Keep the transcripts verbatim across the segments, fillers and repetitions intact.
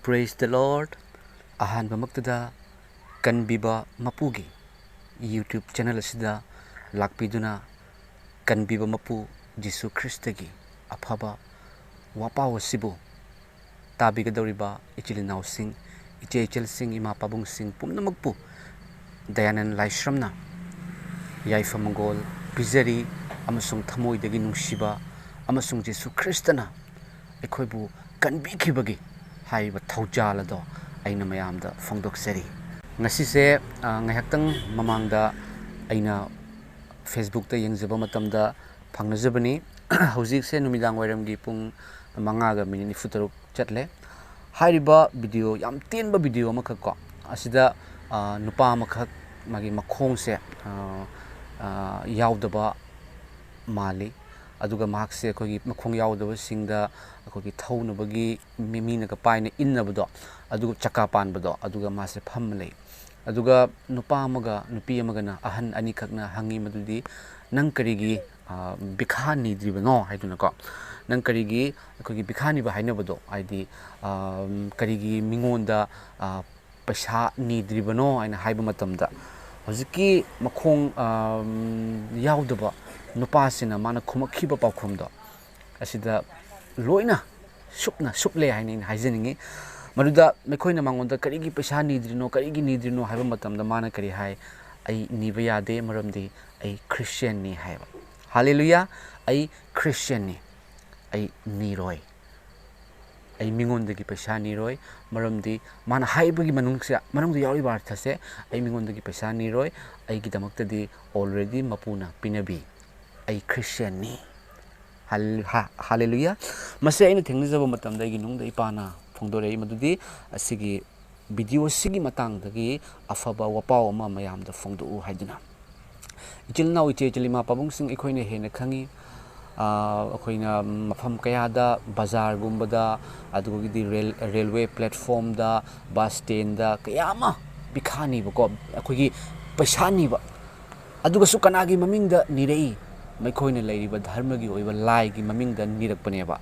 Praise the Lord꯫ ꯑꯍꯥꯟꯕꯃꯛꯇꯗ ꯀꯟꯕꯤꯕ ꯃꯄꯨꯒꯤ YouTube channel ꯑꯁꯤꯗ ꯂꯥꯛꯄꯤꯗꯨꯅ ꯀꯟꯕꯤꯕ ꯃꯄꯨ ꯖꯤꯁꯨ ꯈ꯭ꯔꯤꯁꯇꯒꯤ ꯑꯐꯕ ꯋꯥꯄꯥꯎ ꯑꯁꯤꯕꯨ ꯇꯥꯕꯤꯒꯗꯧꯔꯤꯕ ꯏꯆꯤꯜ ꯏꯅꯥꯎꯁꯤꯡ, ꯏꯆꯦ ꯏꯆꯜꯁꯤꯡ, ꯏꯃꯥ ꯄꯥꯕꯨꯡꯁꯤꯡ ꯄꯨꯝꯅꯃꯛꯄꯨ ꯗꯌꯥꯅꯟ ꯂꯥꯏꯁ꯭ꯔꯝꯅ ꯌꯥꯏꯐ ꯃꯪꯒꯣꯜ ꯄꯤꯖꯔꯤ ꯑꯃꯁꯨꯡ ꯊꯃꯣꯏꯗꯒꯤ ꯅꯨꯡꯁꯤꯕ ꯑꯃꯁꯨꯡ ꯖꯤꯁꯨ ꯈ꯭ꯔꯤꯁꯇꯅ ꯑꯩꯈꯣꯏꯕꯨ ꯀꯟꯕꯤꯈꯤꯕꯒꯤ ꯍꯥꯏꯔꯤꯕ ꯊꯧꯖꯥꯜ ꯑꯗꯣ ꯑꯩꯅ ꯃꯌꯥꯝꯗ ꯐꯣꯡꯗꯣꯛꯆꯔꯤ꯫ ꯉꯁꯤꯁꯦ, ꯑ, ꯉꯥꯏꯍꯥꯛꯇꯪ ꯃꯃꯥꯡꯗ ꯑꯩꯅ Facebookꯇ ꯌꯦꯡꯖꯕ ꯃꯇꯝꯗ ꯐꯪꯅꯖꯕꯅꯤ꯫ ꯍꯧꯖꯤꯛꯁꯦ ꯅꯨꯃꯤꯗꯥꯡ ꯋꯥꯏꯔꯝꯒꯤ ꯄꯨꯡ ꯃꯉꯥꯒ ꯃꯤꯅꯤꯠ ꯅꯤꯐꯨ ꯇꯔꯨꯛ ꯆꯠꯂꯦ꯫ ꯍꯥꯏꯔꯤꯕ video, ꯌꯥꯝ ꯇꯦꯟꯕ video ꯑꯃꯈꯛ ꯀꯣ, ꯑꯁꯤꯗ, ꯑ, ꯅꯨꯄꯥ ꯑꯃꯈꯛ ꯃꯥꯒꯤ ꯃꯈꯣꯡꯁꯦ, ꯑ, ꯑ, ꯌꯥꯎꯗꯕ ꯃꯥꯜꯂꯤ꯫ ꯑꯗꯨꯒ ꯃꯍꯥꯛꯁꯦ ꯑꯩꯈꯣꯏꯒꯤ ꯃꯈꯣꯡ ꯌꯥꯎꯗꯕꯁꯤꯡꯗ ꯑꯩꯈꯣꯏꯒꯤ ꯊꯧꯅꯕꯒꯤ ꯃꯤ-, ꯃꯤꯅꯒ ꯄꯥꯏꯅ ꯏꯟꯅꯕꯗꯣ, ꯑꯗꯨꯒ ꯆꯀꯥ ꯄꯥꯟꯕꯗꯣ, ꯑꯗꯨꯒ ꯃꯥꯁꯦ ꯐꯝꯃ ꯂꯩ꯫ ꯑꯗꯨꯒ ꯅꯨꯄꯥ ꯑꯃꯒ ꯅꯨꯄꯤ ꯑꯃꯒꯅ, ꯑꯍꯟ ꯑꯅꯤꯈꯛꯅ ꯍꯪꯉꯤ ꯃꯗꯨꯗꯤ, "ꯅꯪ ꯀꯔꯤꯒꯤ, ꯑ, ꯕꯤꯈꯥ ꯅꯤꯗ꯭ꯔꯤꯕꯅꯣ?" ꯍꯥꯏꯗꯨꯅꯀꯣ꯫ "ꯅꯪ ꯀꯔꯤꯒꯤ ꯑꯩꯈꯣꯏꯒꯤ ꯕꯤꯈꯥ ꯅꯤꯕ ꯍꯥꯏꯅꯕꯗꯣ, ꯍꯥꯏꯗꯤ, ꯑ, ꯀꯔꯤꯒꯤ ꯃꯤꯉꯣꯟꯗ, ꯑ, ꯄꯩꯁꯥ ꯅꯤꯗ꯭ꯔꯤꯕꯅꯣ?" ꯍꯥꯏꯅ ꯍꯥꯏꯕ ꯃꯇꯝꯗ, ꯍꯧꯖꯤꯛꯀꯤ ꯃꯈꯣꯡ, ꯑ, ꯌꯥꯎꯗꯕ ꯅꯨꯄꯥꯁꯤꯅ ꯃꯥꯅ ꯈꯨꯝꯃꯛꯈꯤꯕ ꯄꯥꯎꯈꯨꯝꯗꯣ, ꯑꯁꯤꯗ ꯂꯣꯏꯅ ꯁꯨꯞꯅ ꯁꯨꯞꯂꯦ ꯍꯥꯏꯅ ꯑꯩꯅ ꯍꯥꯏꯖꯅꯤꯡꯉꯤ꯫ ꯃꯗꯨꯗ ꯃꯈꯣꯏꯅ ꯃꯉꯣꯟꯗ "ꯀꯔꯤꯒꯤ ꯄꯩꯁꯥ ꯅꯤꯗ꯭ꯔꯤꯅꯣ, ꯀꯔꯤꯒꯤ ꯅꯤꯗ꯭ꯔꯤꯅꯣ?" ꯍꯥꯏꯕ ꯃꯇꯝꯗ ꯃꯥꯅ ꯀꯔꯤ ꯍꯥꯏ? "ꯑꯩ ꯅꯤꯕ ꯌꯥꯗꯦ, ꯃꯔꯝꯗꯤ ꯑꯩ ꯈ꯭ꯔꯤꯁꯇꯤꯌꯥꯟꯅꯤ" ꯍꯥꯏꯕ꯫ ꯍꯥꯂꯦꯂꯨꯌꯥ! "ꯑꯩ ꯈ꯭ꯔꯤꯁꯇꯤꯌꯥꯟꯅꯤ, ꯑꯩ ꯅꯤꯔꯣꯏ꯫ ꯑꯩ ꯃꯤꯉꯣꯟꯗꯒꯤ ꯄꯩꯁꯥ ꯅꯤꯔꯣꯏ", ꯃꯔꯝꯗꯤ ꯃꯥꯅ ꯍꯥꯏꯕꯒꯤ ꯃꯅꯨꯡꯁꯦ, ꯃꯅꯨꯡꯗ ꯌꯥꯎꯔꯤꯕ ꯑꯔꯊꯁꯦ, "ꯑꯩ ꯃꯤꯉꯣꯟꯗꯒꯤ ꯄꯩꯁꯥ ꯅꯤꯔꯣꯏ, ꯑꯩꯒꯤꯗꯃꯛꯇꯗꯤ already ꯃꯄꯨꯅ ꯄꯤꯅꯕꯤ꯫ ꯑꯩ ꯈ꯭ꯔꯤꯁꯇꯤꯌꯥꯟꯅꯤ"꯫ ꯍꯜ-, ꯍꯥ-, ꯍꯥꯂꯦꯂꯨꯌꯥ! ꯃꯁꯤ ꯑꯩꯅ ꯊꯦꯡꯅꯖꯕ ꯃꯇꯝꯗ ꯑꯩꯒꯤ ꯅꯨꯡꯗ ꯏꯄꯥꯅ ꯐꯣꯡꯗꯣꯔꯛꯏ ꯃꯗꯨꯗꯤ ꯑꯁꯤꯒꯤ video ꯑꯁꯤꯒꯤ ꯃꯇꯥꯡꯗꯒꯤ ꯑꯐꯕ ꯋꯥꯄꯥꯎ ꯑꯃ ꯃꯌꯥꯝꯗ ꯐꯣꯡꯗꯣꯛꯎ ꯍꯥꯏꯗꯨꯅ꯫ ꯏꯆꯤꯜ ꯏꯅꯥꯎ, ꯏꯆꯦ ꯏꯆꯜ, ꯏꯃꯥ ꯄꯥꯕꯨꯡꯁꯤꯡ, ꯑꯩꯈꯣꯏꯅ ꯍꯦꯟꯅ ꯈꯪꯉꯤ꯫ ꯑꯥ, ꯑꯩꯈꯣꯏꯅ ꯃꯐꯝ ꯀꯌꯥꯗ, ꯕꯖꯥꯔꯒꯨꯝꯕꯗ, ꯑꯗꯨꯗꯒꯤꯗꯤ ꯔꯦꯜ-, ꯔꯦꯜꯋꯦ platformꯗ, bus standꯗ ꯀꯌꯥ ꯑꯃ ꯕꯤꯈꯥ ꯅꯤꯕꯀꯣ, ꯑꯩꯈꯣꯏꯒꯤ ꯄꯩꯁꯥ ꯅꯤꯕ꯫ ꯑꯗꯨꯒꯁꯨ ꯀꯅꯥꯒꯤ ꯃꯃꯤꯡꯗ ꯅꯤꯔꯛꯏ? ꯃꯈꯣꯏꯅ ꯂꯩꯔꯤꯕ ꯙꯔꯃꯒꯤ ꯑꯣꯏꯕ ꯂꯥꯏꯒꯤ ꯃꯃꯤꯡꯗ ꯅꯤꯔꯛꯄꯅꯦꯕ꯫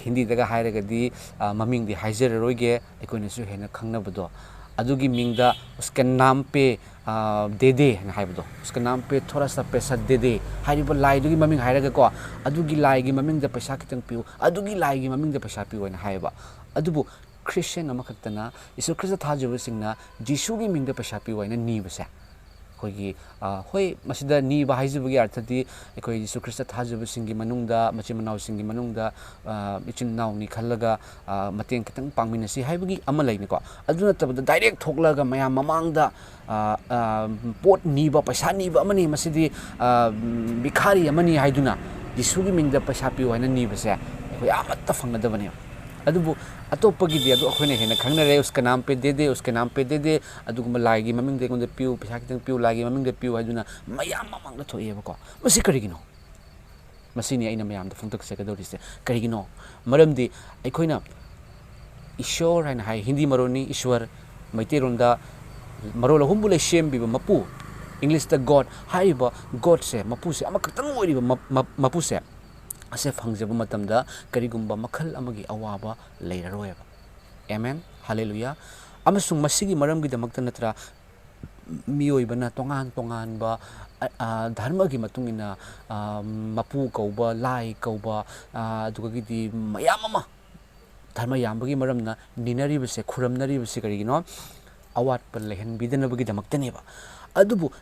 ꯍꯤꯟꯗꯤꯗꯒ ꯍꯥꯏꯔꯒꯗꯤ, ꯑ, ꯃꯃꯤꯡꯗꯤ ꯍꯥꯏꯖꯔꯔꯣꯏꯒꯦ, ꯑꯩꯈꯣꯏꯅꯁꯨ ꯍꯦꯟꯅ ꯈꯪꯅꯕꯗꯣ, ꯑꯗꯨꯒꯤ ꯃꯤꯡꯗ "उसका नाम पे, ꯑ, दे दे" ꯍꯥꯏꯅ ꯍꯥꯏꯕꯗꯣ, "उसका नाम पे थोड़ा सा पैसा दे दे" ꯍꯥꯏꯔꯤꯕ ꯂꯥꯏꯗꯨꯒꯤ ꯃꯃꯤꯡ ꯍꯥꯏꯔꯒꯀꯣ, "ꯑꯗꯨꯒꯤ ꯂꯥꯏꯒꯤ ꯃꯃꯤꯡꯗ ꯄꯩꯁꯥ ꯈꯤꯇꯪ ꯄꯤꯌꯨ, ꯑꯗꯨꯒꯤ ꯂꯥꯏꯒꯤ ꯃꯃꯤꯡꯗ ꯄꯩꯁꯥ ꯄꯤꯌꯨ" ꯍꯥꯏꯅ ꯍꯥꯏꯌꯦꯕ꯫ ꯑꯗꯨꯕꯨ ꯈ꯭ꯔꯤꯁꯇꯤꯌꯟ ꯑꯃꯈꯛꯇꯅ, ꯌꯤꯁꯨ ꯈ꯭ꯔꯤꯁꯇ ꯊꯥꯖꯕꯁꯤꯡꯅ ꯖꯤꯁꯨꯒꯤ ꯃꯤꯡꯗ ꯄꯩꯁꯥ ꯄꯤꯌꯨ ꯍꯥꯏꯅ ꯅꯤꯕꯁꯦ, ꯑꯩꯈꯣꯏꯒꯤ, ꯑ, ꯍꯣꯏ, ꯃꯁꯤꯗ ꯅꯤꯕ ꯍꯥꯏꯖꯕꯒꯤ ꯑꯔꯊꯗꯤ ꯑꯩꯈꯣꯏ ꯌꯤꯁꯨ ꯈ꯭ꯔꯤꯁꯇ ꯊꯥꯖꯕꯁꯤꯡꯒꯤ ꯃꯅꯨꯡꯗ, ꯃꯆꯤꯟ ꯃꯅꯥꯎꯁꯤꯡꯒꯤ ꯃꯅꯨꯡꯗ, ꯑ, ꯏꯆꯤꯟ ꯏꯅꯥꯎꯅꯤ ꯈꯜꯂꯒ, ꯑ, ꯃꯇꯦꯡ ꯈꯤꯇꯪ ꯄꯥꯡꯃꯤꯟꯅꯁꯤ ꯍꯥꯏꯕꯒꯤ ꯑꯃ ꯂꯩꯅꯤꯀꯣ꯫ ꯑꯗꯨ ꯅꯠꯇꯕꯗ ꯗꯥꯏꯔꯦꯛ ꯊꯣꯛꯂꯒ ꯃꯌꯥꯝ ꯃꯃꯥꯡꯗ, ꯑ, ꯑ, ꯄꯣꯠ ꯅꯤꯕ, ꯄꯩꯁꯥ ꯅꯤꯕ ꯑꯃꯅꯤ꯫ ꯃꯁꯤꯗꯤ, ꯑ, ꯚꯤꯈꯥꯔꯤ ꯑꯃꯅꯤ ꯍꯥꯏꯗꯨꯅ ꯌꯤꯁꯨꯒꯤ ꯃꯤꯡꯗ ꯄꯩꯁꯥ ꯄꯤꯌꯨ ꯍꯥꯏꯅ ꯅꯤꯕꯁꯦ ꯑꯩꯈꯣꯏ ꯑꯃꯠꯇ ꯐꯪꯒꯗꯕꯅꯦꯕ꯫ ꯑꯗꯨꯕꯨ ꯑꯇꯣꯞꯄꯒꯤꯗꯤ ꯑꯗꯨ ꯑꯩꯈꯣꯏꯅ ꯍꯦꯟꯅ ꯈꯪꯅꯔꯦ꯫ "उसका नाम पे दे दे, उसका नाम पे दे दे", ꯑꯗꯨꯒꯨꯝꯕ "ꯂꯥꯏꯒꯤ ꯃꯃꯤꯡꯗ ꯑꯩꯉꯣꯟꯗ ꯄꯤꯌꯨ, ꯄꯩꯁꯥ ꯈꯤꯇꯪ ꯄꯤꯌꯨ, ꯂꯥꯏꯒꯤ ꯃꯃꯤꯡꯗ ꯄꯤꯌꯨ" ꯍꯥꯏꯗꯨꯅ ꯃꯌꯥꯝ ꯃꯃꯥꯡꯗ ꯊꯣꯛꯑꯦꯕꯀꯣ꯫ ꯃꯁꯤ ꯀꯔꯤꯒꯤꯅꯣ? ꯃꯁꯤꯅꯤ ꯑꯩꯅ ꯃꯌꯥꯝꯗ ꯐꯣꯡꯗꯣꯛꯆꯒꯗꯧꯔꯤꯁꯦ꯫ ꯀꯔꯤꯒꯤꯅꯣ? ꯃꯔꯝꯗꯤ ꯑꯩꯈꯣꯏꯅ ꯏꯁꯣꯔ ꯍꯥꯏꯅ ꯍꯥꯏ, ꯍꯤꯟꯗꯤ ꯃꯔꯣꯟꯅꯤ ꯏꯁ꯭ꯋꯔ, ꯃꯩꯇꯩꯔꯣꯟꯗ ꯃꯔꯣꯜ ꯑꯍꯨꯝꯕꯨ ꯂꯩꯁꯦꯝꯕꯤꯕ ꯃꯄꯨ, ꯏꯪꯂꯤꯁꯇ "ꯒꯣꯗ" ꯍꯥꯏꯔꯤꯕ ꯒꯣꯗꯁꯦ, ꯃꯄꯨꯁꯦ, ꯑꯃꯈꯛꯇꯪ ꯑꯣꯏꯔꯤꯕ ꯃ-, ꯃ-, ꯃꯄꯨꯁꯦ ꯑꯁꯦ ꯐꯪꯖꯕ ꯃꯇꯝꯗ ꯀꯔꯤꯒꯨꯝꯕ ꯃꯈꯜ ꯑꯃꯒꯤ ꯑꯋꯥꯕ ꯂꯩꯔꯔꯣꯏꯕ꯫ ꯑꯦꯃꯦꯟ, ꯍꯥꯂꯦꯂꯨꯌꯥ꯫ ꯑꯃꯁꯨꯡ ꯃꯁꯤꯒꯤ ꯃꯔꯝꯒꯤꯗꯃꯛꯇ ꯅꯠꯇ꯭ꯔꯥ ꯃꯤꯑꯣꯏꯕꯅ ꯇꯣꯉꯥꯟ ꯇꯣꯉꯥꯟꯕ, ꯑ, ꯑ, ꯙꯔꯃꯒꯤ ꯃꯇꯨꯡ ꯏꯟꯅ, ꯑ, ꯃꯄꯨ ꯀꯧꯕ, ꯂꯥꯏ ꯀꯧꯕ, ꯑ, ꯑꯗꯨꯗꯒꯤꯗꯤ ꯃꯌꯥꯝ ꯑꯃ ꯙꯔꯃ ꯌꯥꯝꯕꯒꯤ ꯃꯔꯝꯅ ꯅꯤꯅꯔꯤꯕꯁꯦ, ꯈꯨꯔꯝꯅꯔꯤꯕꯁꯦ ꯀꯔꯤꯒꯤꯅꯣ? ꯑꯋꯥꯠꯄ ꯂꯩꯍꯟꯕꯤꯗꯅꯕꯒꯤꯗꯃꯛꯇꯅꯦꯕ꯫ ꯑꯗꯨꯕꯨ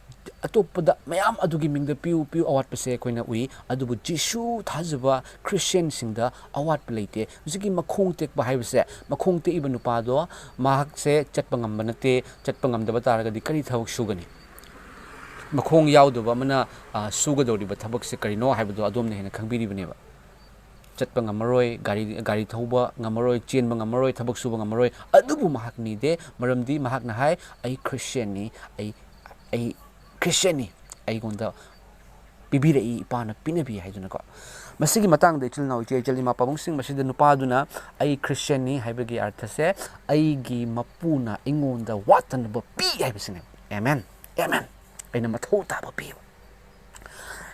ꯑꯇꯣꯞꯄꯗ ꯃꯌꯥꯝ ꯑꯗꯨꯒꯤ ꯃꯤꯡꯗ ꯄꯤꯌꯨ, ꯄꯤꯌꯨ, ꯑꯋꯥꯠꯄꯁꯦ ꯑꯩꯈꯣꯏꯅ ꯎꯏ꯫ ꯑꯗꯨꯕꯨ ꯖꯤꯁꯨ ꯊꯥꯖꯕ ꯈ꯭ꯔꯤꯁꯇꯤꯌꯟꯁꯤꯡꯗ ꯑꯋꯥꯠꯄ ꯂꯩꯇꯦ꯫ ꯍꯧꯖꯤꯛꯀꯤ ꯃꯈꯣꯡ ꯇꯦꯛꯄ ꯍꯥꯏꯕꯁꯦ, ꯃꯈꯣꯡ ꯇꯦꯛꯏꯕ ꯅꯨꯄꯥꯗꯣ ꯃꯍꯥꯛꯁꯦ ꯆꯠꯄ ꯉꯝꯕ ꯅꯠꯇꯦ꯫ ꯆꯠꯄ ꯉꯝꯗꯕ ꯇꯥꯔꯒꯗꯤ ꯀꯔꯤ ꯊꯕꯛ ꯁꯨꯒꯅꯤ? ꯃꯈꯣꯡ ꯌꯥꯎꯗꯕ ꯑꯃꯅ, ꯑ, ꯁꯨꯒꯗꯧꯔꯤꯕ ꯊꯕꯛꯁꯦ ꯀꯔꯤꯅꯣ ꯍꯥꯏꯕꯗꯣ ꯑꯗꯣꯝꯅ ꯍꯦꯟꯅ ꯈꯪꯕꯤꯔꯤꯕꯅꯦꯕ꯫ ꯆꯠꯄ ꯉꯝꯃꯔꯣꯏ, ꯒꯥꯔꯤ, ꯒꯥꯔꯤ ꯊꯧꯕ ꯉꯝꯃꯔꯣꯏ, ꯆꯦꯟꯕ ꯉꯝꯃꯔꯣꯏ, ꯊꯕꯛ ꯁꯨꯕ ꯉꯝꯃꯔꯣꯏ꯫ ꯑꯗꯨꯕꯨ ꯃꯍꯥꯛ ꯅꯤꯗꯦ, ꯃꯔꯝꯗꯤ ꯃꯍꯥꯛꯅ ꯍꯥꯏ, "ꯑꯩ ꯈ꯭ꯔꯤꯁꯇꯤꯌꯟꯅꯤ, ꯑꯩ, ꯑꯩ ꯈ꯭ꯔꯤꯁꯇꯤꯌꯟꯅꯤ, ꯑꯩꯉꯣꯟꯗ ꯄꯤꯕꯤꯔꯛꯏ, ꯏꯄꯥꯅ ꯄꯤꯅꯕꯤ" ꯍꯥꯏꯗꯨꯅꯀꯣ꯫ ꯃꯁꯤꯒꯤ ꯃꯇꯥꯡꯗ ꯏꯆꯤꯜ ꯏꯅꯥꯎ, ꯏꯆꯦ ꯏꯆꯜ, ꯏꯃꯥ ꯄꯥꯕꯨꯡꯁꯤꯡ, ꯃꯁꯤꯗ ꯅꯨꯄꯥꯗꯨꯅ "ꯑꯩ ꯈ꯭ꯔꯤꯁꯇꯤꯌꯟꯅꯤ" ꯍꯥꯏꯕꯒꯤ ꯑꯔꯊꯁꯦ, "ꯑꯩꯒꯤ ꯃꯄꯨꯅ ꯑꯩꯉꯣꯟꯗ ꯋꯥꯠꯇꯅꯕ ꯄꯤ" ꯍꯥꯏꯕꯁꯤꯅꯦ꯫ ꯑꯦꯃꯦꯟ, ꯑꯦꯃꯦꯟ꯫ ꯑꯩꯅ ꯃꯊꯧ ꯇꯥꯕ ꯄꯤꯕ꯫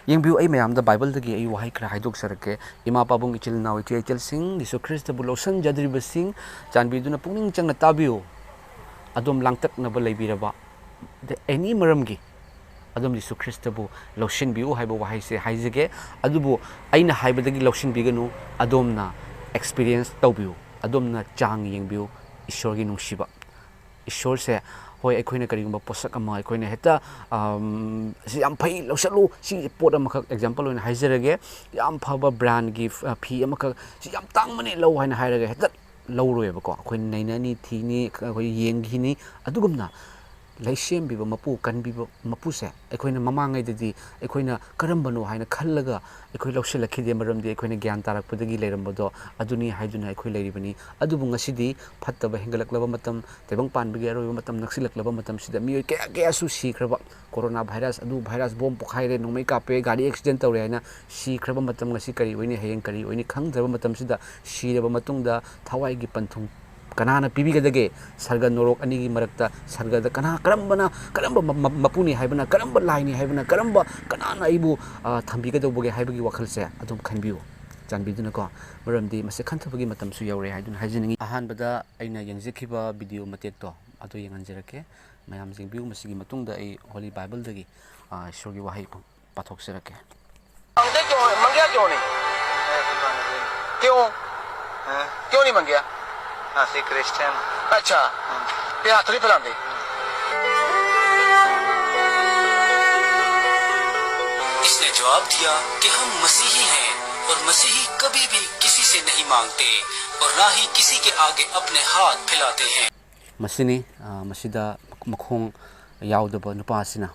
ꯌꯦꯡꯕꯤꯌꯨ, ꯑꯩ ꯃꯌꯥꯝꯗ ꯕꯥꯏꯕꯜꯗꯒꯤ ꯑꯩ ꯋꯥꯍꯩ ꯈꯔ ꯍꯥꯏꯗꯣꯛꯆꯔꯛꯀꯦ꯫ ꯏꯃꯥ ꯄꯥꯕꯨꯡ, ꯏꯆꯤꯜ ꯏꯅꯥꯎ, ꯏꯆꯦ ꯏꯆꯜꯁꯤꯡ, ꯌꯤꯁꯨ ꯈ꯭ꯔꯤꯁꯇꯕꯨ ꯂꯧꯁꯤꯟꯖꯗ꯭ꯔꯤꯕꯁꯤꯡ, ꯆꯥꯟꯕꯤꯗꯨꯅ ꯄꯨꯛꯅꯤꯡ ꯆꯪꯅ ꯇꯥꯕꯤꯌꯨ꯫ ꯑꯗꯣꯝ ꯂꯥꯡꯇꯛꯅꯕ ꯂꯩꯕꯤꯔꯕ, ꯑꯦꯅꯤ ꯃꯔꯝꯒꯤ, ꯑꯗꯣꯝ ꯌꯤꯁꯨ ꯈ꯭ꯔꯤꯁꯇꯕꯨ ꯂꯧꯁꯤꯟꯕꯤꯌꯨ ꯍꯥꯏꯕ ꯋꯥꯍꯩꯁꯦ ꯍꯥꯏꯖꯒꯦ꯫ ꯑꯗꯨꯕꯨ ꯑꯩꯅ ꯍꯥꯏꯕꯗꯒꯤ ꯂꯧꯁꯤꯟꯕꯤꯒꯅꯨ, ꯑꯗꯣꯝꯅ ꯑꯦꯛꯁꯄꯤꯔꯤꯌꯦꯟꯁ ꯇꯧꯕꯤꯌꯨ, ꯑꯗꯣꯝꯅ ꯆꯥꯡ ꯌꯦꯡꯕꯤꯌꯨ꯫ ꯏꯁꯣꯔꯒꯤ ꯅꯨꯡꯁꯤꯕ, ꯏꯁꯣꯔꯁꯦ, ꯍꯣꯏ, ꯑꯩꯈꯣꯏꯅ ꯀꯔꯤꯒꯨꯝꯕ ꯄꯣꯠꯁꯛ ꯑꯃ ꯑꯩꯈꯣꯏꯅ ꯍꯦꯛꯇ, ꯑꯝ, "ꯁꯤ ꯌꯥꯝ ꯐꯩ, ꯂꯧꯁꯜꯂꯨ", ꯁꯤ ꯄꯣꯠ ꯑꯃꯈꯛ ꯑꯦꯛꯖꯥꯝꯄꯜ ꯑꯣꯏꯅ ꯍꯥꯏꯖꯔꯒꯦ꯫ ꯌꯥꯝ ꯐꯕ ꯕ꯭ꯔꯥꯟꯒꯤ ꯐ-, ꯐꯤ ꯑꯃꯈꯛ, "ꯁꯤ ꯌꯥꯝ ꯇꯥꯡꯕꯅꯤ, ꯂꯧ" ꯍꯥꯏꯅ ꯍꯥꯏꯔꯒ ꯍꯦꯛꯇ ꯂꯧꯔꯣꯏꯕꯀꯣ꯫ ꯑꯩꯈꯣꯏ ꯅꯩꯅꯅꯤ, ꯊꯤꯅꯤ, ꯑꯩꯈꯣꯏ ꯌꯦꯡꯈꯤꯅꯤ꯫ ꯑꯗꯨꯒꯨꯝꯅ ꯂꯩꯁꯦꯝꯕꯤꯕ ꯃꯄꯨ, ꯀꯟꯕꯤꯕ ꯃꯄꯨꯁꯦ ꯑꯩꯈꯣꯏꯅ ꯃꯃꯥꯡꯉꯩꯗꯗꯤ ꯑꯩꯈꯣꯏꯅ ꯀꯔꯝꯕꯅꯣ ꯍꯥꯏꯅ ꯈꯜꯂꯒ ꯑꯩꯈꯣꯏ ꯂꯧꯁꯤꯜꯂꯛꯈꯤꯗꯦ, ꯃꯔꯝꯗꯤ ꯑꯩꯈꯣꯏꯅ ꯒ꯭ꯌꯥꯟ ꯇꯥꯔꯛꯄꯗꯒꯤ ꯂꯩꯔꯝꯕꯗꯣ ꯑꯗꯨꯅꯤ ꯍꯥꯏꯗꯨꯅ ꯑꯩꯈꯣꯏ ꯂꯩꯔꯤꯕꯅꯤ꯫ ꯑꯗꯨꯕꯨ ꯉꯁꯤꯗꯤ ꯐꯠꯇꯕ ꯍꯦꯟꯒꯠꯂꯛꯂꯕ ꯃꯇꯝ, ꯇꯥꯏꯕꯪ ꯄꯥꯟꯕꯒꯤ ꯑꯔꯣꯏꯕ ꯃꯇꯝ ꯅꯛꯁꯤꯜꯂꯛꯂꯕ ꯃꯇꯝꯁꯤꯗ ꯃꯤꯑꯣꯏ ꯀꯌꯥ ꯀꯌꯥꯁꯨ ꯁꯤꯈ꯭ꯔꯕ, ꯀꯣꯔꯣꯅꯥ ꯚꯥꯏꯔꯁ, ꯑꯗꯨ ꯚꯥꯏꯔꯁ ꯕꯣꯝ ꯄꯣꯈꯥꯏꯔꯦ, ꯅꯣꯡꯃꯩ ꯀꯥꯞꯄꯦ, ꯒꯥꯔꯤ ꯑꯦꯛꯁꯤꯗꯦꯟ ꯇꯧꯔꯦ ꯍꯥꯏꯅ ꯁꯤꯈ꯭ꯔꯕ ꯃꯇꯝ, ꯉꯁꯤ ꯀꯔꯤ ꯑꯣꯏꯅꯤ, ꯍꯌꯦꯡ ꯀꯔꯤ ꯑꯣꯏꯅꯤ ꯈꯪꯗ꯭ꯔꯕ ꯃꯇꯝꯁꯤꯗ, ꯁꯤꯔꯕ ꯃꯇꯨꯡꯗ ꯊꯋꯥꯏꯒꯤ ꯄꯟꯊꯨꯡ ꯀꯅꯥꯅ ꯄꯤꯕꯤꯒꯗꯒꯦ? ꯁꯔꯒ ꯅꯣꯔꯣꯛ ꯑꯅꯤꯒꯤ ꯃꯔꯛꯇ ꯁꯔꯒꯗ ꯀꯅꯥ, ꯀꯔꯝꯕꯅ, ꯀꯔꯝꯕ ꯃ-, ꯃ-, ꯃꯄꯨꯅꯤ ꯍꯥꯏꯕꯅ, ꯀꯔꯝꯕ ꯂꯥꯏꯅꯤ ꯍꯥꯏꯕꯅ, ꯀꯔꯝꯕ, ꯀꯅꯥꯅ ꯑꯩꯕꯨ, ꯑ, ꯊꯝꯕꯤꯒꯗꯧꯕꯒꯦ ꯍꯥꯏꯕꯒꯤ ꯋꯥꯈꯜꯁꯦ ꯑꯗꯨꯝ ꯈꯟꯕꯤꯌꯨ, ꯆꯥꯟꯕꯤꯗꯨꯅꯀꯣ꯫ ꯃꯔꯝꯗꯤ ꯃꯁꯤ ꯈꯟꯊꯕꯒꯤ ꯃꯇꯝꯁꯨ ꯌꯧꯔꯦ ꯍꯥꯏꯗꯨꯅ ꯍꯥꯏꯖꯅꯤꯡꯉꯤ꯫ ꯑꯍꯥꯟꯕꯗ ꯑꯩꯅ ꯌꯦꯡꯖꯈꯤꯕ ꯚꯤꯗꯤꯑꯣ ꯃꯇꯦꯛꯇꯣ ꯑꯗꯨ ꯌꯦꯡꯍꯟꯖꯔꯛꯀꯦ꯫ ꯃꯌꯥꯝ ꯌꯦꯡꯕꯤꯌꯨ꯫ ꯃꯁꯤꯒꯤ ꯃꯇꯨꯡꯗ ꯑꯩ ꯍꯣꯂꯤ ꯕꯥꯏꯕꯜꯗꯒꯤ, ꯑ, ꯏꯁꯣꯔꯒꯤ ꯋꯥꯍꯩ ꯄꯥꯊꯣꯛꯆꯔꯛꯀꯦ꯫ मंगते क्यों, मंगेआ क्यों नहीं? क्यों? हैं? क्यों नहीं मंगेआ? ਅਸੀਂ ਕ੍ਰਿਸਚੀਅਨ। अच्छा, ये हत्थ नहीं फैलाते। इसने जवाब दिया कि हम मसीही हैं और मसीही कभी भी किसी से नहीं मांगते और ना ही किसी के आगे अपने हाथ फैलाते हैं। ꯃꯁꯤꯅꯤ, ꯑ, ꯃꯁꯤꯗ ꯃꯈꯣꯡ ꯌꯥꯎꯗꯕ ꯅꯨꯄꯥ ꯑꯁꯤꯅ,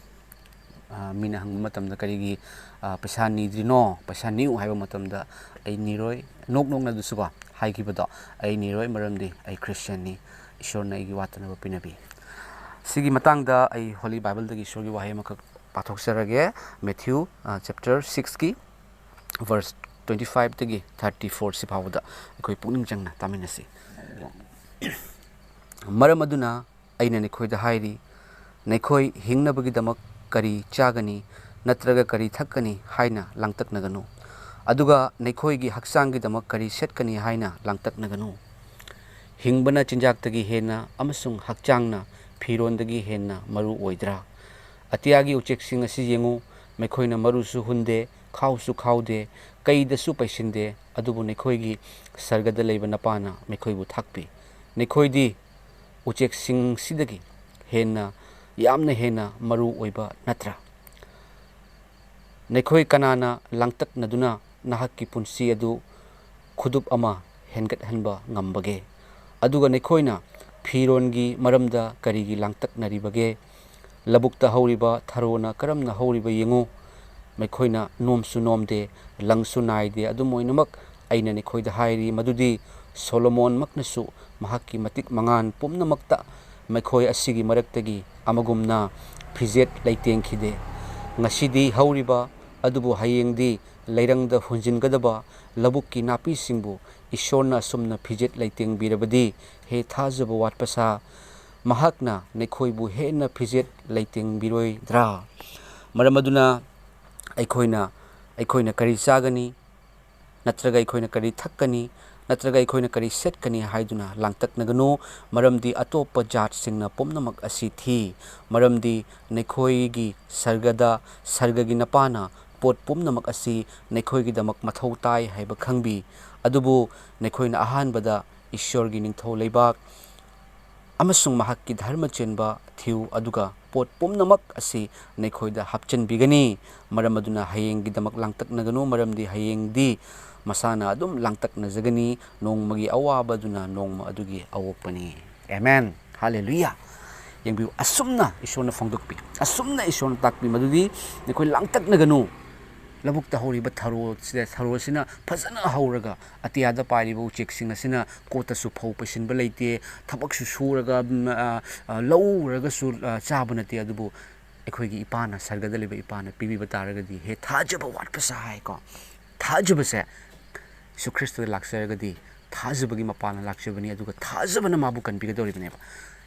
ꯑ, ꯃꯤꯅ ꯍꯪꯕ ꯃꯇꯝꯗ, "ꯀꯔꯤꯒꯤ, ꯑ, ꯄꯩꯁꯥ ꯅꯤꯗ꯭ꯔꯤꯅꯣ? ꯄꯩꯁꯥ ꯅꯤꯌꯨ" ꯍꯥꯏꯕ ꯃꯇꯝꯗ, "ꯑꯩ ꯅꯤꯔꯣꯏ", ꯅꯣꯛ ꯅꯣꯛꯅ ꯑꯗꯨꯁꯨꯀꯣ ꯍꯥꯏꯈꯤꯕꯗꯣ, "ꯑꯩ ꯅꯤꯔꯣꯏ, ꯃꯔꯝꯗꯤ ꯑꯩ ꯈ꯭ꯔꯤꯁꯇꯤꯌꯥꯟꯅꯤ, ꯏꯁꯣꯔꯅ ꯑꯩꯒꯤ ꯋꯥꯠꯇꯅꯕ ꯄꯤꯅꯕꯤ"꯫ ꯁꯤꯒꯤ ꯃꯇꯥꯡꯗ ꯑꯩ ꯍꯣꯂꯤ ꯕꯥꯏꯕꯜꯗꯒꯤ ꯏꯁꯣꯔꯒꯤ ꯋꯥꯍꯩ ꯑꯃꯈꯛ ꯄꯥꯊꯣꯛꯆꯔꯒꯦ꯫ ꯃꯦꯊ꯭ꯌꯨ, ꯑ, ꯆꯦꯞꯇꯔ ꯁꯤꯛꯁꯀꯤ verse twenty ꯐꯥꯏꯚꯇꯒꯤ thirty for C ꯐꯥꯎꯕꯗ ꯑꯩꯈꯣꯏ ꯄꯨꯛꯅꯤꯡ ꯆꯪꯅ ꯇꯥꯃꯤꯟꯅꯁꯤ꯫ "ꯃꯔꯝ ꯑꯗꯨꯅ ꯑꯩꯅ ꯅꯈꯣꯏꯗ ꯍꯥꯏꯔꯤ, ꯅꯈꯣꯏ ꯍꯤꯡꯅꯕꯒꯤꯗꯃꯛ ꯀꯔꯤ ꯆꯥꯒꯅꯤ, ꯅꯠꯇ꯭ꯔꯒ ꯀꯔꯤ ꯊꯛꯀꯅꯤ ꯍꯥꯏꯅ ꯂꯥꯡꯇꯛꯅꯒꯅꯨ꯫ ꯑꯗꯨꯒ ꯅꯈꯣꯏꯒꯤ ꯍꯛꯆꯥꯡꯒꯤꯗꯃꯛ ꯀꯔꯤ ꯁꯦꯠꯀꯅꯤ ꯍꯥꯏꯅ ꯂꯥꯡꯇꯛꯅꯒꯅꯨ꯫ ꯍꯤꯡꯕꯅ ꯆꯤꯟꯖꯥꯛꯇꯒꯤ ꯍꯦꯟꯅ ꯑꯃꯁꯨꯡ ꯍꯛꯆꯥꯡꯅ ꯐꯤꯔꯣꯟꯗꯒꯤ ꯍꯦꯟꯅ ꯃꯔꯨ ꯑꯣꯏꯗ꯭ꯔꯥ? ꯑꯇꯤꯌꯥꯒꯤ ꯎꯆꯦꯛꯁꯤꯡ ꯑꯁꯤ ꯌꯦꯡꯉꯨ, ꯃꯈꯣꯏꯅ ꯃꯔꯨꯁꯨ ꯍꯨꯟꯗꯦ, ꯈꯥꯎꯁꯨ ꯈꯥꯎꯗꯦ, ꯀꯩꯗꯁꯨ ꯄꯩꯁꯤꯟꯗꯦ, ꯑꯗꯨꯕꯨ ꯅꯈꯣꯏꯒꯤ ꯁꯔꯒꯗ ꯂꯩꯕ ꯅꯄꯥꯅ ꯃꯈꯣꯏꯕꯨ ꯊꯥꯛꯄꯤ꯫ ꯅꯈꯣꯏꯗꯤ ꯎꯆꯦꯛꯁꯤꯡꯁꯤꯗꯒꯤ ꯍꯦꯟꯅ, ꯌꯥꯝꯅ ꯍꯦꯟꯅ ꯃꯔꯨ ꯑꯣꯏꯕ ꯅꯠꯇ꯭ꯔꯥ? ꯅꯈꯣꯏ ꯀꯅꯥꯅ ꯂꯥꯡꯇꯛꯅꯗꯨꯅ ꯅꯍꯥꯛꯀꯤ ꯄꯨꯟꯁꯤ ꯑꯗꯨ ꯈꯨꯗꯨꯞ ꯑꯃ ꯍꯦꯟꯒꯠꯍꯟꯕ ꯉꯝꯕꯒꯦ? ꯑꯗꯨꯒ ꯅꯈꯣꯏꯅ ꯐꯤꯔꯣꯟꯒꯤ ꯃꯔꯝꯗ ꯀꯔꯤꯒꯤ ꯂꯥꯡꯇꯛꯅꯔꯤꯕꯒꯦ? ꯂꯧꯕꯨꯛꯇ ꯍꯧꯔꯤꯕ ꯊꯔꯣꯅ ꯀꯔꯝꯅ ꯍꯧꯔꯤꯕ ꯌꯦꯡꯉꯨ꯫ ꯃꯈꯣꯏꯅ ꯅꯣꯝꯁꯨ ꯅꯣꯝꯗꯦ, ꯂꯪꯁꯨ ꯅꯥꯏꯗꯦ꯫ ꯑꯗꯨꯝ ꯑꯣꯏꯅꯃꯛ, ꯑꯩꯅ ꯅꯈꯣꯏꯗ ꯍꯥꯏꯔꯤ ꯃꯗꯨꯗꯤ ꯁꯣꯂꯣꯃꯣꯟꯃꯛꯅꯁꯨ ꯃꯍꯥꯛꯀꯤ ꯃꯇꯤꯛ ꯃꯉꯥꯟ ꯄꯨꯝꯅꯃꯛꯇ ꯃꯈꯣꯏ ꯑꯁꯤꯒꯤ ꯃꯔꯛꯇꯒꯤ ꯑꯃꯒꯨꯝꯅ ꯐꯤꯖꯦꯠ ꯂꯩꯇꯦꯡꯈꯤꯗꯦ꯫ ꯉꯁꯤꯗꯤ ꯍꯧꯔꯤꯕ, ꯑꯗꯨꯕꯨ ꯍꯌꯦꯡꯗꯤ ꯂꯩꯔꯪꯗ ꯍꯨꯟꯖꯤꯟꯒꯗꯕ ꯂꯧꯕꯨꯛꯀꯤ ꯅꯥꯄꯤꯁꯤꯡꯕꯨ ꯏꯁꯣꯔꯅ ꯑꯁꯨꯝꯅ ꯐꯤꯖꯦꯠ ꯂꯩꯇꯦꯡꯕꯤꯔꯕꯗꯤ, ꯍꯦ ꯊꯥꯖꯕ ꯋꯥꯠꯄ ꯁꯥ, ꯃꯍꯥꯛꯅ ꯅꯈꯣꯏꯕꯨ ꯍꯦꯟꯅ ꯐꯤꯖꯦꯠ ꯂꯩꯇꯦꯡꯕꯤꯔꯣꯏꯗ꯭ꯔꯥ? ꯃꯔꯝ ꯑꯗꯨꯅ ꯑꯩꯈꯣꯏꯅ, ꯑꯩꯈꯣꯏꯅ ꯀꯔꯤ ꯆꯥꯒꯅꯤ, ꯅꯠꯇ꯭ꯔꯒ ꯑꯩꯈꯣꯏꯅ ꯀꯔꯤ ꯊꯛꯀꯅꯤ, ꯅꯠꯇ꯭ꯔꯒ ꯑꯩꯈꯣꯏꯅ ꯀꯔꯤ ꯁꯦꯠꯀꯅꯤ ꯍꯥꯏꯗꯨꯅ ꯂꯥꯡꯇꯛꯅꯒꯅꯨ, ꯃꯔꯝꯗꯤ ꯑꯇꯣꯞꯄ ꯖꯥꯠꯁꯤꯡꯅ ꯄꯨꯝꯅꯃꯛ ꯑꯁꯤ ꯊꯤ꯫ ꯃꯔꯝꯗꯤ ꯅꯈꯣꯏꯒꯤ ꯁꯔꯒꯗ, ꯁꯔꯒꯒꯤ ꯅꯄꯥꯅ ꯄꯣꯠ ꯄꯨꯝꯅꯃꯛ ꯑꯁꯤ ꯅꯈꯣꯏꯒꯤꯗꯃꯛ ꯃꯊꯧ ꯇꯥꯏ ꯍꯥꯏꯕ ꯈꯪꯕꯤ꯫ ꯑꯗꯨꯕꯨ ꯅꯈꯣꯏꯅ ꯑꯍꯥꯟꯕꯗ ꯏꯁꯣꯔꯒꯤ ꯅꯤꯡꯊꯧ ꯂꯩꯕꯥꯛ ꯑꯃꯁꯨꯡ ꯃꯍꯥꯛꯀꯤ ꯙꯔꯃ ꯆꯦꯟꯕ ꯊꯤꯌꯨ, ꯑꯗꯨꯒ ꯄꯣꯠ ꯄꯨꯝꯅꯃꯛ ꯑꯁꯤ ꯅꯈꯣꯏꯗ ꯍꯥꯞꯆꯤꯟꯕꯤꯒꯅꯤ꯫ ꯃꯔꯝ ꯑꯗꯨꯅ ꯍꯌꯦꯡꯒꯤꯗꯃꯛ ꯂꯥꯡꯇꯛꯅꯒꯅꯨ, ꯃꯔꯝꯗꯤ ꯍꯌꯦꯡꯗꯤ ꯃꯁꯥꯅ ꯑꯗꯨꯝ ꯂꯥꯡꯇꯛꯅꯖꯒꯅꯤ꯫ ꯅꯣꯡꯃꯒꯤ ꯑꯋꯥꯕꯗꯨꯅ ꯅꯣꯡꯃ ꯑꯗꯨꯒꯤ ꯑꯋꯣꯛꯄꯅꯤ꯫ ꯑꯦꯃꯦꯟ꯫ ꯍꯥꯂꯦꯂꯨꯌꯥ꯫ ꯌꯦꯡꯕꯤꯌꯨ, ꯑꯁꯨꯝꯅ ꯏꯁꯣꯔꯅ ꯐꯣꯡꯗꯣꯛꯄꯤ, ꯑꯁꯨꯝꯅ ꯏꯁꯣꯔꯅ ꯇꯥꯛꯄꯤ, ꯃꯗꯨꯗꯤ ꯅꯈꯣꯏ ꯂꯥꯡꯇꯛꯅꯒꯅꯨ꯫ ꯂꯧꯕꯨꯛꯇ ꯍꯧꯔꯤꯕ ꯊꯔꯣꯁꯦ, ꯊꯔꯣꯁꯤꯅ ꯐꯖꯅ ꯍꯧꯔꯒ ꯑꯇꯤꯌꯥꯗ ꯄꯥꯏꯔꯤꯕ ꯎꯆꯦꯛꯁꯤꯡ ꯑꯁꯤꯅ ꯀꯣꯠꯇꯁꯨ ꯐꯧ ꯄꯩꯁꯤꯟꯕ ꯂꯩꯇꯦ, ꯊꯕꯛꯁꯨ ꯁꯨꯔꯒ, ꯎꯝ, ꯑ, ꯑ, ꯂꯧ ꯎꯔꯒꯁꯨ, ꯑ, ꯆꯥꯕ ꯅꯠꯇꯦ꯫ ꯑꯗꯨꯕꯨ ꯑꯩꯈꯣꯏꯒꯤ ꯏꯄꯥꯅ, ꯁꯔꯒꯗ ꯂꯩꯕ ꯏꯄꯥꯅ ꯄꯤꯕꯤꯕ ꯇꯥꯔꯒꯗꯤ, ꯍꯦ ꯊꯥꯖꯕ ꯋꯥꯠꯄ ꯁꯥ ꯍꯥꯏꯀꯣ, ꯊꯥꯖꯕꯁꯦ ꯌꯦꯁꯨ ꯈ꯭ꯔꯤꯁꯇꯗ ꯂꯥꯛꯆꯔꯒꯗꯤ ꯊꯥꯖꯕꯒꯤ ꯃꯄꯥꯟꯅ ꯂꯥꯛꯆꯕꯅꯤ, ꯑꯗꯨꯒ ꯊꯥꯖꯕꯅ ꯃꯥꯕꯨ ꯀꯟꯕꯤꯒꯗꯧꯔꯤꯕꯅꯦꯕ꯫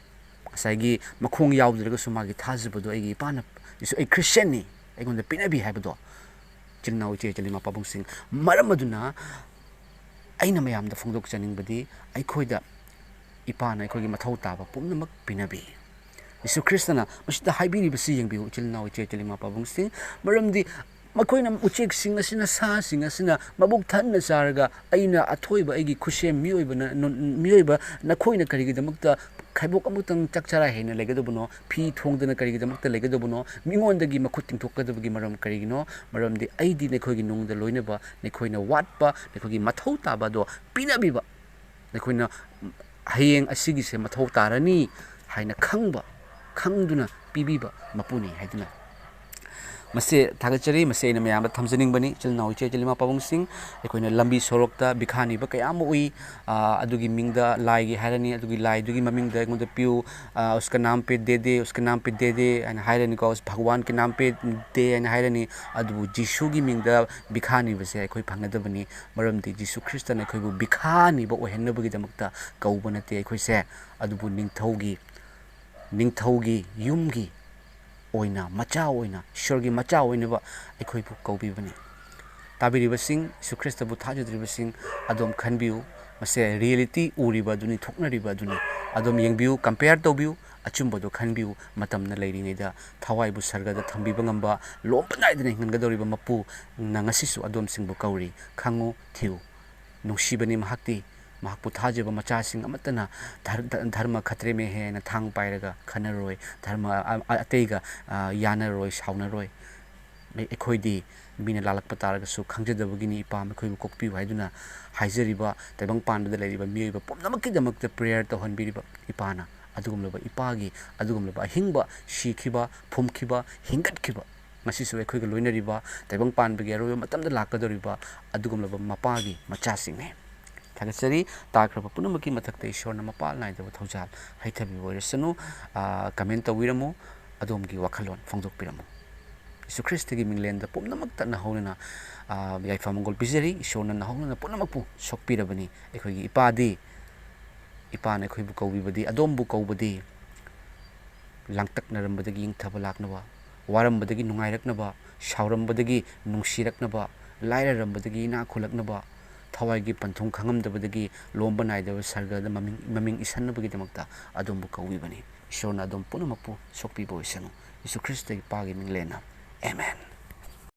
ꯉꯁꯥꯏꯒꯤ ꯃꯈꯣꯡ ꯌꯥꯎꯗ꯭ꯔꯒꯁꯨ ꯃꯥꯒꯤ ꯊꯥꯖꯕꯗꯣ, ꯑꯩꯒꯤ ꯏꯄꯥꯅ, ꯌꯦꯁꯨ, ꯑꯩ ꯈ꯭ꯔꯤꯁꯇꯤꯌꯥꯟꯅꯤ, ꯑꯩꯉꯣꯟꯗ ꯄꯤꯅꯕꯤ ꯍꯥꯏꯕꯗꯣ, ꯏꯆꯤꯜ ꯏꯅꯥꯎ ꯏꯆꯦ ꯏꯆꯜ ꯏꯃꯥ ꯄꯥꯕꯨꯡꯁꯤꯡ, ꯃꯔꯝ ꯑꯗꯨꯅ ꯑꯩꯅ ꯃꯌꯥꯝꯗ ꯐꯣꯡꯗꯣꯛꯆꯅꯤꯡꯕꯗꯤ, ꯑꯩꯈꯣꯏꯗ ꯏꯄꯥꯅ ꯑꯩꯈꯣꯏꯒꯤ ꯃꯊꯧ ꯇꯥꯕ ꯄꯨꯝꯅꯃꯛ ꯄꯤꯅꯕꯤ꯫ ꯌꯤꯁꯨ ꯈ꯭ꯔꯤꯁꯇꯅ ꯃꯁꯤꯗ ꯍꯥꯏꯕꯤꯔꯤꯕꯁꯤ ꯌꯦꯡꯕꯤꯌꯨ, ꯏꯆꯤꯜ ꯏꯅꯥꯎ ꯏꯆꯦ ꯏꯆꯜ ꯏꯃꯥ ꯄꯥꯕꯨꯡꯁꯤꯡ, ꯃꯔꯝꯗꯤ ꯃꯈꯣꯏꯅ, ꯎꯆꯦꯛꯁꯤꯡ ꯑꯁꯤꯅ, ꯁꯥꯁꯤꯡ ꯑꯁꯤꯅ ꯃꯕꯨꯛ ꯊꯟꯅ ꯆꯥꯔꯒ, ꯑꯩꯅ ꯑꯊꯣꯏꯕ ꯑꯩꯒꯤ ꯈꯨꯠꯁꯦꯝ ꯃꯤꯑꯣꯏꯕꯅ, ꯅ-, ꯃꯤꯑꯣꯏꯕ ꯅꯈꯣꯏꯅ ꯀꯔꯤꯒꯤꯗꯃꯛꯇ ꯈꯥꯏꯕꯣꯛ ꯑꯃꯇꯪ ꯆꯥꯛ ꯆꯔꯥ ꯍꯦꯟꯅ ꯂꯩꯒꯗꯕꯅꯣ? ꯐꯤ ꯊꯣꯡꯗꯅ ꯀꯔꯤꯒꯤꯗꯃꯛꯇ ꯂꯩꯒꯗꯕꯅꯣ? ꯃꯤꯉꯣꯟꯗꯒꯤ ꯃꯈꯨꯠ ꯇꯤꯡꯊꯣꯛꯀꯗꯕꯒꯤ ꯃꯔꯝ ꯀꯔꯤꯒꯤꯅꯣ? ꯃꯔꯝꯗꯤ ꯑꯩꯗꯤ ꯅꯈꯣꯏꯒꯤ ꯅꯨꯡꯗ ꯂꯣꯏꯅꯕ, ꯅꯈꯣꯏꯅ ꯋꯥꯠꯄ, ꯅꯈꯣꯏꯒꯤ ꯃꯊꯧ ꯇꯥꯕ ꯑꯗꯣ ꯄꯤꯅꯕꯤꯕ, ꯅꯈꯣꯏꯅ ꯍꯌꯦꯡ ꯑꯁꯤꯒꯤꯁꯦ ꯃꯊꯧ ꯇꯥꯔꯅꯤ ꯍꯥꯏꯅ ꯈꯪꯕ, ꯈꯪꯗꯨꯅ ꯄꯤꯕꯤꯕ ꯃꯄꯨꯅꯤ ꯍꯥꯏꯗꯨꯅ꯫ ꯃꯁꯦ ꯊꯥꯒꯠꯆꯔꯤ, ꯃꯁꯦ ꯑꯩꯅ ꯃꯌꯥꯝꯗ ꯊꯝꯖꯅꯤꯡꯕꯅꯤ꯫ ꯏꯆꯤꯜ ꯏꯅꯥꯎ ꯏꯆꯦ ꯏꯆꯤꯜ ꯏꯃꯥ ꯄꯥꯕꯨꯡꯁꯤꯡ, ꯑꯩꯈꯣꯏꯅ ꯂꯝꯕꯤ ꯁꯣꯔꯣꯛꯇ ꯚꯤꯈꯥ ꯅꯤꯕ ꯀꯌꯥ ꯑꯃ ꯎꯏ꯫ ꯑꯥ, ꯑꯗꯨꯒꯤ ꯃꯤꯡꯗ ꯂꯥꯏꯒꯤ ꯍꯥꯏꯔꯅꯤ, ꯑꯗꯨꯒꯤ ꯂꯥꯏꯗꯨꯒꯤ ꯃꯃꯤꯡꯗ ꯑꯩꯉꯣꯟꯗ ꯄꯤꯌꯨ, ꯑꯥ, "ꯎꯁꯀ ꯅꯥꯝ ꯄꯦ ꯗꯦ ꯗꯦ, ꯎꯁꯀ ꯅꯥꯝ ꯄꯦ ꯗꯦ ꯗꯦ" ꯍꯥꯏꯅ ꯍꯥꯏꯔꯅꯤꯀꯣ, "ꯎꯁ ꯚꯒꯋꯥꯟ ꯀꯤ ꯅꯥꯝ ꯄꯦ ꯗꯦ" ꯍꯥꯏꯅ ꯍꯥꯏꯔꯅꯤ꯫ ꯑꯗꯨꯕꯨ ꯖꯤꯁꯨꯒꯤ ꯃꯤꯡꯗ ꯚꯤꯈꯥ ꯅꯤꯕꯁꯦ ꯑꯩꯈꯣꯏ ꯐꯪꯒꯗꯕꯅꯤ, ꯃꯔꯝꯗꯤ ꯖꯤꯁꯨ ꯈ꯭ꯔꯤꯁꯇꯅ ꯑꯩꯈꯣꯏꯕꯨ ꯚꯤꯈꯥ ꯅꯤꯕ ꯑꯣꯏꯍꯟꯅꯕꯒꯤꯗꯃꯛꯇ ꯀꯧꯕ ꯅꯠꯇꯦ ꯑꯩꯈꯣꯏꯁꯦ, ꯑꯗꯨꯕꯨ ꯅꯤꯡꯊꯧꯒꯤ ꯅꯤꯡꯊꯧꯒꯤ ꯌꯨꯝꯒꯤ ꯑꯣꯏꯅ, ꯃꯆꯥ ꯑꯣꯏꯅ, ꯏꯁꯣꯔꯒꯤ ꯃꯆꯥ ꯑꯣꯏꯅꯕ ꯑꯩꯈꯣꯏꯕꯨ ꯀꯧꯕꯤꯕꯅꯤ꯫ ꯇꯥꯕꯤꯔꯤꯕꯁꯤꯡ, ꯌꯤꯁꯨ ꯈ꯭ꯔꯤꯁꯇꯕꯨ ꯊꯥꯖꯗ꯭ꯔꯤꯕꯁꯤꯡ, ꯑꯗꯣꯝ ꯈꯟꯕꯤꯌꯨ꯫ ꯃꯁꯦ reality ꯎꯔꯤꯕ ꯑꯗꯨꯅꯤ, ꯊꯣꯛꯅꯔꯤꯕ ꯑꯗꯨꯅꯤ꯫ ꯑꯗꯣꯝ ꯌꯦꯡꯕꯤꯌꯨ, compare ꯇꯧꯕꯤꯌꯨ, ꯑꯆꯨꯝꯕꯗꯣ ꯈꯟꯕꯤꯌꯨ꯫ ꯃꯇꯝꯅ ꯂꯩꯔꯤꯉꯩꯗ ꯊꯋꯥꯏꯕꯨ ꯁꯔꯒꯗ ꯊꯝꯕꯤꯕ ꯉꯝꯕ, ꯂꯣꯝꯕ ꯅꯥꯏꯗꯅ ꯍꯤꯡꯍꯟꯒꯗꯧꯔꯤꯕ ꯃꯄꯨꯅ ꯉꯁꯤꯁꯨ ꯑꯗꯣꯝꯁꯤꯡꯕꯨ ꯀꯧꯔꯤ꯫ ꯈꯪꯉꯨ, ꯊꯤꯌꯨ꯫ ꯅꯨꯡꯁꯤꯕꯅꯤ ꯃꯍꯥꯛꯇꯤ꯫ ꯃꯍꯥꯛꯄꯨ ꯊꯥꯖꯕ ꯃꯆꯥꯁꯤꯡ ꯑꯃꯠꯇꯅ ꯙꯔ-, ꯙ-, "ꯙꯔꯃ ꯈꯠꯇ꯭ꯔꯦ ꯃꯦ ꯍꯦ" ꯍꯥꯏꯅ ꯊꯥꯡ ꯄꯥꯏꯔꯒ ꯈꯠꯅꯔꯣꯏ, ꯙꯔꯃ ꯑ-, ꯑ-, ꯑꯇꯩꯒ, ꯑ, ꯌꯥꯅꯔꯣꯏ, ꯁꯥꯎꯅꯔꯣꯏ꯫ ꯑꯩ-, ꯑꯩꯈꯣꯏꯗꯤ ꯃꯤꯅ ꯂꯥꯜꯂꯛꯄ ꯇꯥꯔꯒꯁꯨ ꯈꯪꯖꯗꯕꯒꯤꯅꯤ, "ꯏꯄꯥ, ꯃꯈꯣꯏꯕꯨ ꯀꯣꯛꯄꯤꯌꯨ" ꯍꯥꯏꯗꯨꯅ ꯍꯥꯏꯖꯔꯤꯕ, ꯇꯥꯏꯕꯪ ꯄꯥꯟꯕꯗ ꯂꯩꯔꯤꯕ ꯃꯤꯑꯣꯏꯕ ꯄꯨꯝꯅꯃꯛꯀꯤꯗꯃꯛꯇ prayer ꯇꯧꯍꯟꯕꯤꯔꯤꯕ ꯏꯄꯥꯅ, ꯑꯗꯨꯒꯨꯝꯂꯕ ꯏꯄꯥꯒꯤ, ꯑꯗꯨꯒꯨꯝꯂꯕ ꯑꯍꯤꯡꯕ, ꯁꯤꯈꯤꯕ, ꯐꯨꯝꯈꯤꯕ, ꯉꯁꯤꯁꯨ ꯑꯩꯈꯣꯏꯒ ꯂꯣꯏꯅꯔꯤꯕ, ꯇꯥꯏꯕꯪ ꯄꯥꯟꯕꯒꯤ ꯑꯔꯣꯏꯕ ꯃꯇꯝꯗ ꯂꯥꯛꯀꯗꯧꯔꯤꯕ ꯑꯗꯨꯒꯨꯝꯂꯕ ꯃꯄꯥꯒꯤ ꯃꯆꯥꯁꯤꯡꯅꯤ꯫ ꯊꯥꯒꯠꯆꯔꯤ꯫ ꯇꯥꯈ꯭ꯔꯕ ꯄꯨꯝꯅꯃꯛꯀꯤ ꯃꯊꯛꯇ ꯏꯁꯣꯔꯅ ꯃꯄꯥ ꯅꯥꯏꯗꯕ ꯊꯧꯖꯥꯜ ꯍꯩꯊꯕꯤꯕ ꯑꯣꯏꯔꯁꯅꯨ꯫ ꯑꯥ, comment ꯇꯧꯕꯤꯔꯝꯃꯨ, ꯑꯗꯣꯝꯒꯤ ꯋꯥꯈꯜꯂꯣꯟ ꯐꯣꯡꯗꯣꯛꯄꯤꯔꯝꯃꯨ꯫ ꯌꯤꯁꯨ ꯈ꯭ꯔꯤꯁꯇꯒꯤ ꯃꯤꯡꯂꯦꯟꯗ ꯄꯨꯝꯅꯃꯛꯇ ꯅꯍꯧꯅꯅ, ꯑꯥ, ꯌꯥꯏꯐ ꯃꯪꯒꯣꯜ ꯄꯤꯖꯔꯤ꯫ ꯏꯁꯣꯔꯅ ꯅꯍꯧꯅꯅ ꯄꯨꯝꯅꯃꯛꯄꯨ ꯁꯣꯛꯄꯤꯔꯕꯅꯤ꯫ ꯑꯩꯈꯣꯏꯒꯤ ꯏꯄꯥꯗꯤ, ꯏꯄꯥꯅ ꯑꯩꯈꯣꯏꯕꯨ ꯀꯧꯕꯤꯕꯗꯤ, ꯑꯗꯣꯝꯕꯨ ꯀꯧꯕꯗꯤ, ꯂꯥꯡꯇꯛꯅꯔꯝꯕꯗꯒꯤ ꯏꯪꯊꯕ ꯂꯥꯛꯅꯕ, ꯋꯥꯔꯝꯕꯗꯒꯤ ꯅꯨꯡꯉꯥꯏꯔꯛꯅꯕ, ꯁꯥꯎꯔꯝꯕꯗꯒꯤ ꯅꯨꯡꯁꯤꯔꯛꯅꯕ, ꯂꯥꯏꯔꯔꯝꯕꯗꯒꯤ ꯏꯅꯥꯛ ꯈꯨꯜꯂꯛꯅꯕ, ꯊꯋꯥꯏꯒꯤ ꯄꯟꯊꯨꯡ ꯈꯪꯉꯝꯗꯕꯗꯒꯤ ꯂꯣꯝꯕ ꯅꯥꯏꯗꯕ ꯁꯔꯒꯗ ꯃꯃꯤꯡ, ꯃꯃꯤꯡ ꯏꯁꯟꯅꯕꯒꯤꯗꯃꯛꯇ ꯑꯗꯣꯝꯕꯨ ꯀꯧꯕꯤꯕꯅꯤ꯫ ꯏꯁꯣꯔꯅ ꯑꯗꯣꯝ ꯄꯨꯝꯅꯃꯛꯄꯨ ꯁꯣꯛꯄꯤꯕ ꯑꯣꯏꯁꯅꯨ꯫ ꯌꯤꯁꯨ ꯈ꯭ꯔꯤꯁꯇꯒꯤ ꯄꯥꯒꯤ ꯃꯤꯡꯂꯦꯟꯅ, ꯑꯦꯃꯦꯟ꯫